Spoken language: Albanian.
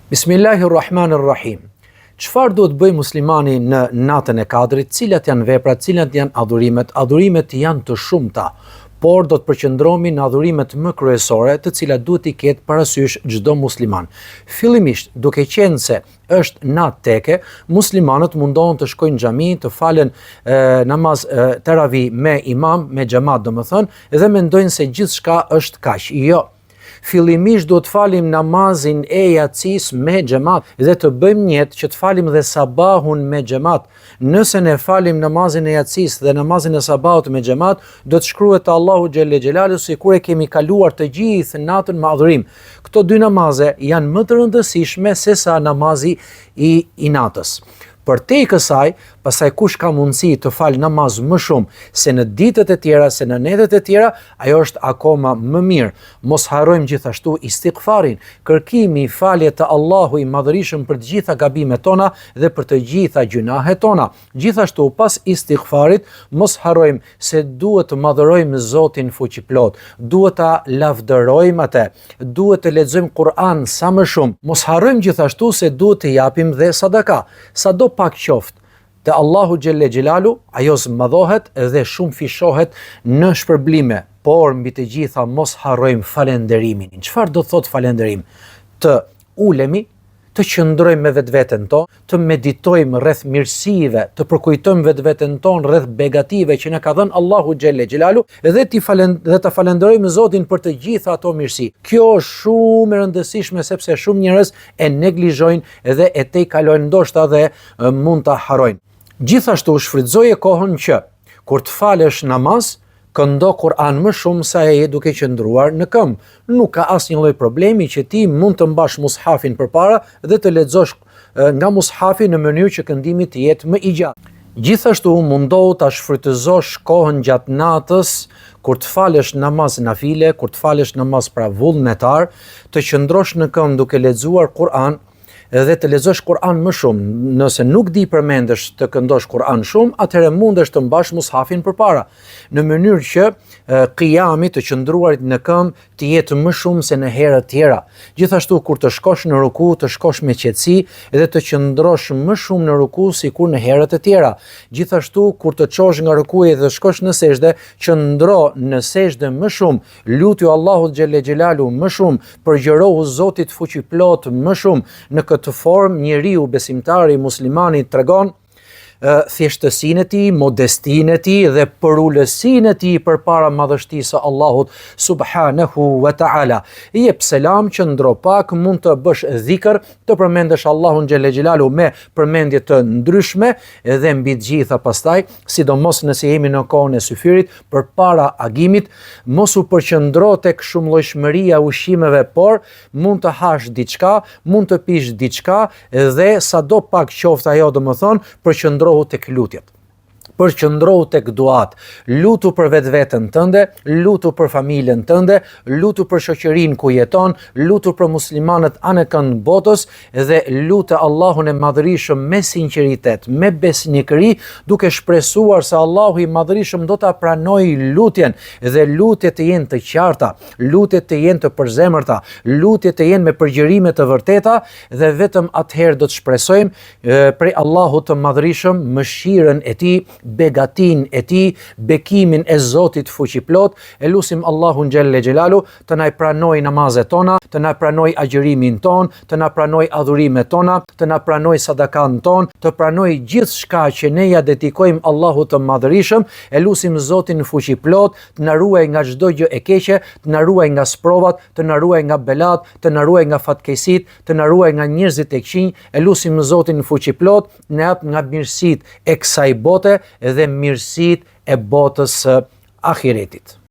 Bismillahirrahmanirrahim. Çfarë duhet të bëjë muslimani në natën e Kadrit? Cilat janë veprat, cilat janë adhurimet? Adhurimet janë të shumta, por do të përqendrohemi në adhurimet më kryesore, të cilat duhet t'i ketë parasysh çdo musliman. Fillimisht, duke qenë se është natë teke, muslimanët mundohen të shkojnë në xhami, të falen e, namaz e, teravi me imam, me xhamat, domethënë, dhe mendojnë se gjithçka është kaq. Jo, Fillimisht duhet të falim namazin e jacisë me xhemat dhe të bëjmë nijet që të falim dhe sabahun me xhemat. Nëse ne falim namazin e jacisë dhe namazin e sabahut me xhemat, do të shkruhet te Allahu xhelle xhelaluhu sikur e kemi kaluar të gjithë natën me adhurim. Këto dy namaze janë më të rëndësishme sesa namazi i, i natës. Përtej kësaj, pastaj kush ka mundësi të falë namaz më shumë se në ditët e tjera, se në netët e tjera, ajo është akoma më mirë. Mos harrojmë gjithashtu istighfarin, kërkimi i falje te Allahu i Madhërishëm për të gjitha gabimet tona dhe për të gjitha gjynahet tona. Gjithashtu pas istighfarit, mos harrojmë se duhet të madhërojmë Zotin Fuqiplotë, duhet ta lavdërojmë atë, duhet të lexojmë Kur'an sa më shumë. Mos harrojmë gjithashtu se duhet të japim dhe sadaka, sado pak qoftë. Te Allahu xhelle xhelaluhu, ajo zmadhohet dhe shumëfishohet në shpërblime, por mbi të gjitha mos harrojmë falënderimin. Çfarë do të thotë falënderim? Të ulemi të qëndrojmë me vetveten tonë, të meditojmë rreth mirësive, të përkujtojmë vetveten tonë rreth begative që na ka dhënë Allahu xhelle xhelaluhu dhe t'i falen dhe ta falënderojmë Zotin për të gjitha ato mirësi. Kjo është shumë e rëndësishme sepse shumë njerëz e neglizhojnë dhe e tejkalojnë ndoshta dhe mund ta harrojnë. Gjithashtu shfrytëzoje kohën që kur të falësh namaz, Këndo Kur'an më shumë sa e je duke qëndruar në këmbë. Nuk ka asnjë lloj problemi që ti mund të mbash mushafin përpara dhe të lexosh nga mushafi në mënyrë që këndimi të jetë më i gjatë. Gjithashtu mundohu ta shfrytëzosh kohën gjatë natës kur të falësh namaz nafile, kur të falësh namaz pra vullnetar, të qëndrosh në këmbë duke lexuar Kur'an, dhe të lexosh Kur'an më shumë. Nëse nuk di përmendësh të këndosh Kur'an shumë, atëherë mundesh të mbash mushafin përpara, në mënyrë që kijami të qëndruarit në këmbë të jetë më shumë se në herët tjera. Gjithashtu kur të shkosh në ruku, të shkosh me qetësi dhe të qëndrosh më shumë në ruku sikur në herët e tjera. Gjithashtu kur të çohesh nga rukuja dhe të shkosh në sexhde, qëndro në sexhde më shumë, Lutju Allahut xhelle xhelaluhu më shumë, përgjërohu Zotit fuqiplotë më shumë. Në këtë formë njeriu besimtari muslimani tregon thjeshtësinë e tij, modestinë e tij dhe përulësinë e tij përpara madhështisë së Allahut subhanahu wa taala. Jep selam qëndro pak, mund të bësh dhikr, të përmendësh Allahun xhelle xhelaluhu me përmendje të ndryshme dhe mbi të gjitha pastaj, sidomos nëse jemi në kohën e syfyrit, përpara agimit, mos u përqendro tek shumëllojshmëria e ushqimeve, por mund të hash diçka, mund të pish diçka dhe sado pak qoftë ajo, domethënë, përqendrohu tek lutjet. Përqendrohu tek duat, lutu për vetveten tënde, lutu për familjen tënde, lutu për shoqërinë ku jeton, lutu për muslimanët anekënd botës dhe lute Allahun e Madhërishëm me sinqeritet, me besnikëri, duke shpresuar se Allahu i Madhërishëm do ta pranojë lutjen dhe lutjet të jenë të qarta, lutjet të jenë të përzemërta, lutjet të jenë me përgjërime të vërteta dhe vetëm atëherë do të shpresojmë prej Allahut të Madhërishëm mëshirën e Tij, begatinë e Tij, bekimin e Zotit Fuqiplotë, e lusim Allahun xhelle xhelaluhu të na i pranojë namazet tona, të na pranojë agjërimin tonë, të na pranojë adhurimet tona, të na pranojë sadakanë tonë, të pranojë gjithçka që ne ia dedikojmë Allahut të Madhërishëm, e lusim Zotin Fuqiplotë, të na ruajë nga çdo gjë e keqe, të na ruajë nga sprovat, të na ruajë nga belat, të na ruajë nga fatkeqësitë, të na ruajë nga njerëzit e këqinj, e lusim Zotin Fuqiplotë, të na japë nga mirësitë e kësaj bote dhe mirësitë e botës së ahiretit.